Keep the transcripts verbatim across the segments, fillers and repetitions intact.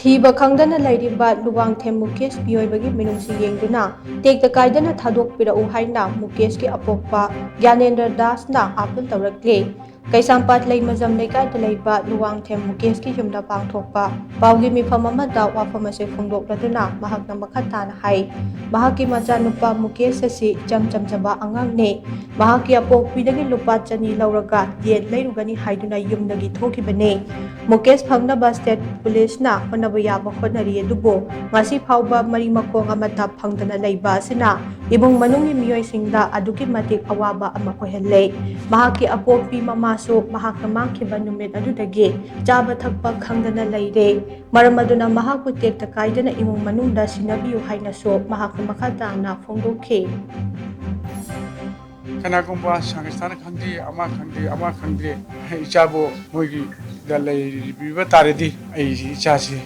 ꯊꯤꯕ ꯈꯪꯗꯅ ꯂꯩꯔꯤꯕ ꯂꯨꯋꯥꯡꯊꯦꯝ ꯃꯨꯀꯦꯁ ꯃꯤꯑꯣꯏꯕꯒꯤ ꯃꯤꯅꯨꯡꯁꯤ ꯌꯦꯡꯗꯨꯅ ꯇꯦꯛꯇ ꯀꯥꯏꯗꯅ ꯊꯥꯗꯣꯛꯄꯤꯔꯛꯎ ꯍꯥꯏꯅ ꯃꯨꯀꯦꯁꯀꯤ ꯑꯄꯣꯛꯄ ꯒ꯭ꯌꯥꯅꯦꯟꯗ꯭ꯔ ꯗꯥꯁꯅ ꯑꯥꯄꯤꯜ ꯇꯧꯔꯛꯂꯤ꯫ ꯀꯩꯁꯥꯝꯄꯥꯠ ꯂꯩꯃꯖꯝ ꯂꯩꯀꯥꯏꯗ ꯂꯩꯕ ꯂꯨꯋꯥꯡꯊꯦꯝ ꯃꯨꯀꯦꯁꯀꯤ ꯌꯨꯝꯗ ꯄꯥꯡꯊꯣꯛꯄ ꯄꯥꯎꯒꯤ ꯃꯤꯐꯝ ꯑꯃꯗ ꯋꯥꯐꯝ ꯑꯁꯤ ꯐꯣꯡꯗꯣꯛꯂꯗꯨꯅ ꯃꯍꯥꯛꯅ ꯃꯈꯥ ꯇꯥꯅ ꯍꯥꯏ, ꯃꯍꯥꯛꯀꯤ ꯃꯆꯥꯅꯨꯄꯥ ꯃꯨꯀꯦꯁ ꯑꯁꯤ ꯏꯆꯝ ꯆꯝꯖꯕ ꯑꯉꯥꯡꯅꯤ꯫ ꯃꯍꯥꯛꯀꯤ ꯑꯄꯣꯛꯄꯤꯗꯒꯤ ꯂꯨꯄꯥ ꯆꯅꯤ ꯂꯧꯔꯒ ꯌꯦꯟ ꯂꯩꯔꯨꯒꯅꯤ ꯍꯥꯏꯗꯨꯅ ꯌꯨꯝꯗꯒꯤ ꯊꯣꯛꯈꯤꯕꯅꯤ꯫ ꯃꯨꯀꯦꯁ ꯐꯪꯅꯕ ꯁ꯭ꯇꯦꯠ ꯄꯨꯂꯤꯁꯅ ꯍꯣꯠꯅꯕ ꯌꯥꯕ ꯍꯣꯠꯅꯔꯤ, ꯑꯗꯨꯕꯨ ꯉꯁꯤ ꯐꯥꯎꯕ ꯃꯔꯤ ꯃꯈꯣꯡ ꯑꯃꯠꯇ ꯐꯪꯗꯅ ꯂꯩꯕ ꯑꯁꯤꯅ ꯏꯃꯨꯡ ꯃꯅꯨꯡꯒꯤ ꯃꯤꯑꯣꯏꯁꯤꯡꯗ ꯑꯗꯨꯛꯀꯤ ꯃꯇꯤꯛ ꯑꯋꯥꯕ ꯑꯃ ꯑꯣꯏꯍꯜꯂꯦ꯫ ꯃꯍꯥꯛꯀꯤ ꯑꯄꯣꯛꯄꯤ ꯃꯃꯥꯁꯨ ꯃꯍꯥꯛꯅ ꯃꯥꯡꯈꯤꯕ ꯅꯨꯃꯤꯠ ꯑꯗꯨꯗꯒꯤ ꯆꯥꯕ ꯊꯛꯄ ꯈꯪꯗꯅ ꯂꯩꯔꯦ꯫ ꯃꯔꯝ ꯑꯗꯨꯅ ꯃꯍꯥꯛꯄꯨ ꯇꯦꯛꯇ ꯀꯥꯏꯗꯅ ꯏꯃꯨꯡ ꯃꯅꯨꯡꯗ ꯁꯤꯟꯅꯕꯤꯌꯨ ꯍꯥꯏꯅꯁꯨ ꯃꯍꯥꯛꯅ ꯃꯈꯥ ꯇꯥꯅ ꯐꯣꯡꯗꯣꯛꯈꯤ꯫ ꯀꯅꯥꯒꯨꯝꯕ ꯁꯪꯁꯊꯥꯅ ꯈꯪꯗꯦ, ꯑꯃ ꯈꯪꯗꯦ, ꯑꯃ ꯈꯪꯗꯦ, ꯏꯆꯥꯕꯨ ꯃꯣꯏꯒꯤꯗ ꯂꯩꯕꯤꯕ ꯇꯥꯔꯗꯤ ꯑꯩꯁꯤ ꯏꯆꯥꯁꯤ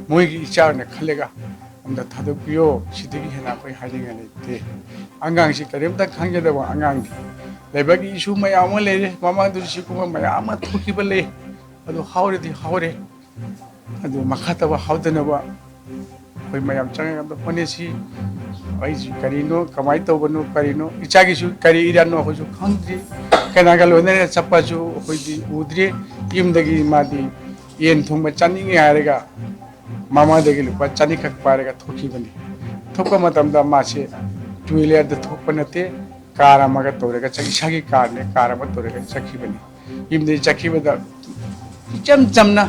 ꯃꯣꯏꯒꯤ ꯏꯆꯥ ꯑꯣꯏꯅ ꯈꯜꯂꯒ ꯑꯝꯇ ꯊꯥꯗꯣꯛꯄꯤꯌꯣ꯫ ꯁꯤꯗꯒꯤ ꯍꯦꯟꯅ ꯑꯩꯈꯣꯏ ꯍꯥꯏꯅꯤꯡꯉꯥꯏ ꯂꯩꯇꯦ꯫ ꯑꯉꯥꯡꯁꯤ ꯀꯔꯤꯝꯇ ꯈꯪꯖꯗꯕ ꯑꯉꯥꯡꯅꯤ꯫ ꯂꯩꯕꯥꯛꯀꯤ ꯏꯁꯨ ꯃꯌꯥꯝ ꯑꯃ ꯂꯩꯔꯦ꯫ ꯃꯃꯥꯡꯗꯁꯨ ꯁꯤꯒꯨꯝꯕ ꯃꯌꯥꯝ ꯑꯃ ꯊꯣꯛꯈꯤꯕ ꯂꯩ꯫ ꯑꯗꯨ ꯍꯧꯔꯗꯤ ꯍꯧꯔꯦ꯫ ꯑꯗꯨ ꯃꯈꯥ ꯇꯥꯕ ꯍꯧꯗꯅꯕ ꯑꯩꯈꯣꯏ ꯃꯌꯥꯝ ꯆꯪꯉꯒ ꯑꯝꯇ ꯍꯣꯠꯅꯁꯤ꯫ ꯑꯩꯁꯤ ꯀꯔꯤꯅꯣ, ꯀꯃꯥꯏꯅ ꯇꯧꯕꯅꯣ, ꯀꯔꯤꯅꯣ, ꯏꯆꯥꯒꯤꯁꯨ ꯀꯔꯤ ꯏꯔꯥꯟꯅꯣ ꯑꯩꯈꯣꯏꯁꯨ ꯈꯪꯗ꯭ꯔꯤ꯫ ꯀꯅꯥꯒ ꯂꯣꯏꯅꯅ ꯆꯠꯄꯁꯨ ꯑꯩꯈꯣꯏꯗꯤ ꯎꯗ꯭ꯔꯤ꯫ ꯌꯨꯝꯗꯒꯤ ꯃꯥꯗꯤ ꯌꯦꯟ ꯊꯣꯡꯕ ꯆꯥꯅꯤꯡꯉꯦ ꯍꯥꯏꯔꯒ ꯃꯃꯥꯗꯒꯤ ꯂꯨꯄꯥ ꯆꯅꯤꯈꯛ ꯄꯥꯏꯔꯒ ꯊꯣꯛꯈꯤꯕꯅꯤ꯫ ꯊꯣꯛꯄ ꯃꯇꯝꯗ ꯃꯥꯁꯦ ꯇꯨ ꯋꯤꯂꯔꯗ ꯊꯣꯛꯄ ꯅꯠꯇꯦ, ꯀꯥꯔ ꯑꯃꯒ ꯇꯧꯔꯒ ꯆꯠ-, ꯏꯁꯥꯒꯤ ꯀꯥꯔꯅꯦ, ꯀꯥꯔ ꯑꯃ ꯇꯧꯔꯒ ꯆꯠꯈꯤꯕꯅꯤ꯫ ꯌꯨꯝꯗꯒꯤ ꯆꯠꯈꯤꯕꯗ ꯏꯆꯝ ꯆꯝꯅ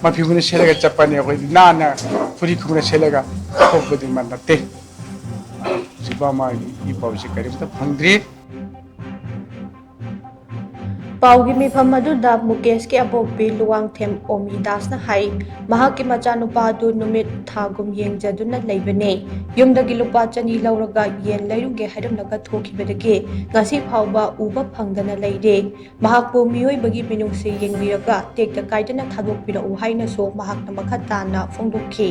ꯃꯐꯤ ꯈꯨꯅ ꯁꯦꯠꯂꯒ ꯆꯠꯄꯅꯤ꯫ ꯑꯩꯈꯣꯏꯗꯤ ꯅꯥꯟꯅ ꯐꯨꯔꯤꯠ ꯈꯨꯅ ꯁꯦꯠꯂꯒ ꯊꯣꯛꯄꯗꯤ ꯃꯥ ꯅꯠꯇꯦ꯫ ꯍꯧꯖꯤꯛꯐꯥꯎ ꯃꯥꯒꯤ ꯏ ꯄꯥꯎꯁꯦ ꯀꯔꯤꯝꯇ ꯐꯪꯗ꯭ꯔꯤ꯫ ꯄꯥꯎꯒꯤ ꯃꯤꯐꯝ ꯑꯗꯨꯗ ꯃꯨꯀꯦꯁꯀꯤ ꯑꯄꯣꯛꯄꯤ ꯂꯨꯋꯥꯡꯊꯦꯝ ꯑꯣꯃꯤ ꯗꯥꯁꯅ ꯍꯥꯏ, ꯃꯍꯥꯛꯀꯤ ꯃꯆꯥꯅꯨꯄꯥ ꯑꯗꯨ ꯅꯨꯃꯤꯠ ꯊꯥꯒꯨꯝ ꯌꯦꯡꯖꯗꯨꯅ ꯂꯩꯕꯅꯦ꯫ ꯌꯨꯝꯗꯒꯤ ꯂꯨꯄꯥ ꯆꯅꯤ ꯂꯧꯔꯒ ꯌꯦꯟ ꯂꯩꯔꯨꯒꯦ ꯍꯥꯏꯔꯝꯂꯒ ꯊꯣꯛꯈꯤꯕꯗꯒꯤ ꯉꯁꯤ ꯐꯥꯎꯕ ꯎꯕ ꯐꯪꯗꯅ ꯂꯩꯔꯦ꯫ ꯃꯍꯥꯛꯄꯨ ꯃꯤꯑꯣꯏꯕꯒꯤ ꯃꯤꯅꯨꯡꯁꯤ ꯌꯦꯡꯕꯤꯔꯒ ꯇꯦꯛꯇ ꯀꯥꯏꯗꯅ ꯊꯥꯗꯣꯛꯄꯤꯔꯛꯎ ꯍꯥꯏꯅꯁꯨ ꯃꯍꯥꯛꯅ ꯃꯈꯥ ꯇꯥꯅ ꯐꯣꯡꯗꯣꯛꯈꯤ꯫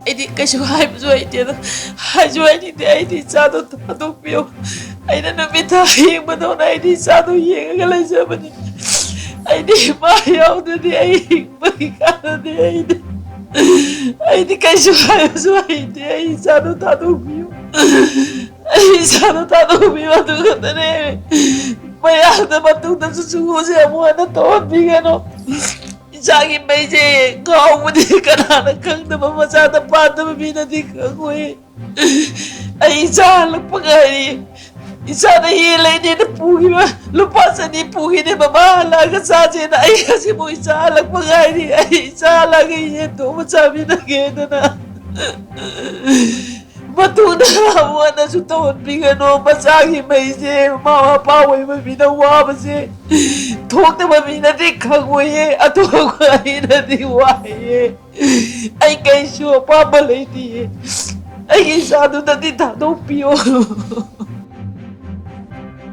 ꯑꯩꯗꯤ ꯀꯩꯁꯨ ꯍꯥꯏꯕꯁꯨ ꯍꯩꯇꯦꯗ, ꯍꯥꯏꯁꯨ ꯍꯥꯏꯅꯤꯡꯗꯦ꯫ ꯑꯩꯗꯤ ꯏꯆꯥꯗꯣ ꯊꯥꯗꯣꯛꯄꯤꯌꯨ꯫ ꯑꯩꯅ ꯅꯨꯃꯤꯠ ꯊꯥ ꯌꯦꯡꯕꯗꯧꯅ ꯑꯩꯗꯤ ꯏꯆꯥꯗꯣ ꯌꯦꯡꯉꯒ ꯂꯩꯖꯕꯅꯤ꯫ ꯑꯩꯗꯤ ꯏꯃꯥ ꯌꯥꯎꯗ꯭ꯔꯗꯤ ꯑꯩ ꯍꯤꯡꯕ ꯀꯥꯟꯅꯗꯦ꯫ ꯑꯩꯗꯤ ꯑꯩꯗꯤ ꯀꯩꯁꯨ ꯍꯥꯏꯕꯁꯨ ꯍꯩꯇꯦ꯫ ꯑꯩ ꯏꯆꯥꯗꯣ ꯊꯥꯗꯣꯛꯄꯤꯌꯨ꯫ ꯑꯩ ꯏꯆꯥꯗꯣ ꯊꯥꯗꯣꯛꯄꯤꯌꯨ꯫ ꯑꯗꯨ ꯈꯛꯇꯅꯦ꯫ ꯃꯌꯥꯝꯗ ꯃꯇꯨꯡꯗꯁꯨ ꯁꯤꯒꯨꯝꯕꯁꯦ ꯑꯃꯨꯛ ꯍꯟꯅ ꯇꯧꯍꯟꯕꯤꯒꯅꯨ꯫ ꯏꯆꯥꯒꯤ ꯃꯩꯁꯦ ꯉꯥꯎꯕꯅꯤ꯫ ꯀꯅꯥꯅ ꯈꯪꯗꯕ, ꯃꯆꯥꯗ ꯄꯥꯟꯗꯕ ꯃꯤꯅꯗꯤ ꯈꯪꯉꯣꯏ꯫ ꯑꯩ ꯏꯆꯥ ꯍꯜꯂꯛꯄ ꯉꯥꯏꯔꯤ꯫ ꯏꯆꯥꯅ ꯌꯦꯟ ꯂꯩꯅꯦꯅ ꯄꯨꯈꯤꯕ ꯂꯨꯄꯥ ꯆꯅꯤ ꯄꯨꯈꯤꯅꯦ, ꯃꯃꯥ ꯍꯜꯂꯛꯑꯒ ꯆꯥꯁꯦꯅ꯫ ꯑꯩ ꯍꯧꯖꯤꯛꯐꯥꯎ ꯏꯆꯥ ꯍꯜꯂꯛꯄ ꯉꯥꯏꯔꯤ꯫ ꯑꯩ ꯏꯆꯥ ꯍꯜꯂꯛꯑꯒ ꯌꯦꯟ ꯊꯣꯡꯕ ꯆꯥꯃꯤꯟꯅꯒꯦꯗꯅ꯫ ꯃꯇꯨꯡꯗ ꯑꯃꯨꯛ ꯍꯟꯅꯁꯨ ꯇꯧꯍꯟꯕꯤꯒꯅꯨ꯫ ꯃꯆꯥꯒꯤ ꯃꯩꯁꯦ ꯃꯃꯥ ꯃꯄꯥ ꯑꯣꯏꯕ ꯃꯤꯅ ꯋꯥꯕꯁꯦ ꯊꯣꯛꯇꯕ ꯃꯤꯅꯗꯤ ꯈꯪꯉꯣꯏꯌꯦ, ꯑꯊꯣꯛꯄ ꯑꯩꯅꯗꯤ ꯋꯥꯏꯌꯦ꯫ ꯑꯩ ꯀꯩꯁꯨ ꯑꯄꯥꯝꯕ ꯂꯩꯇꯤꯌꯦ꯫ ꯑꯩꯒꯤ ꯏꯆꯥꯗꯨꯗꯗꯤ ꯊꯥꯗꯣꯛꯄꯤꯌꯣ꯫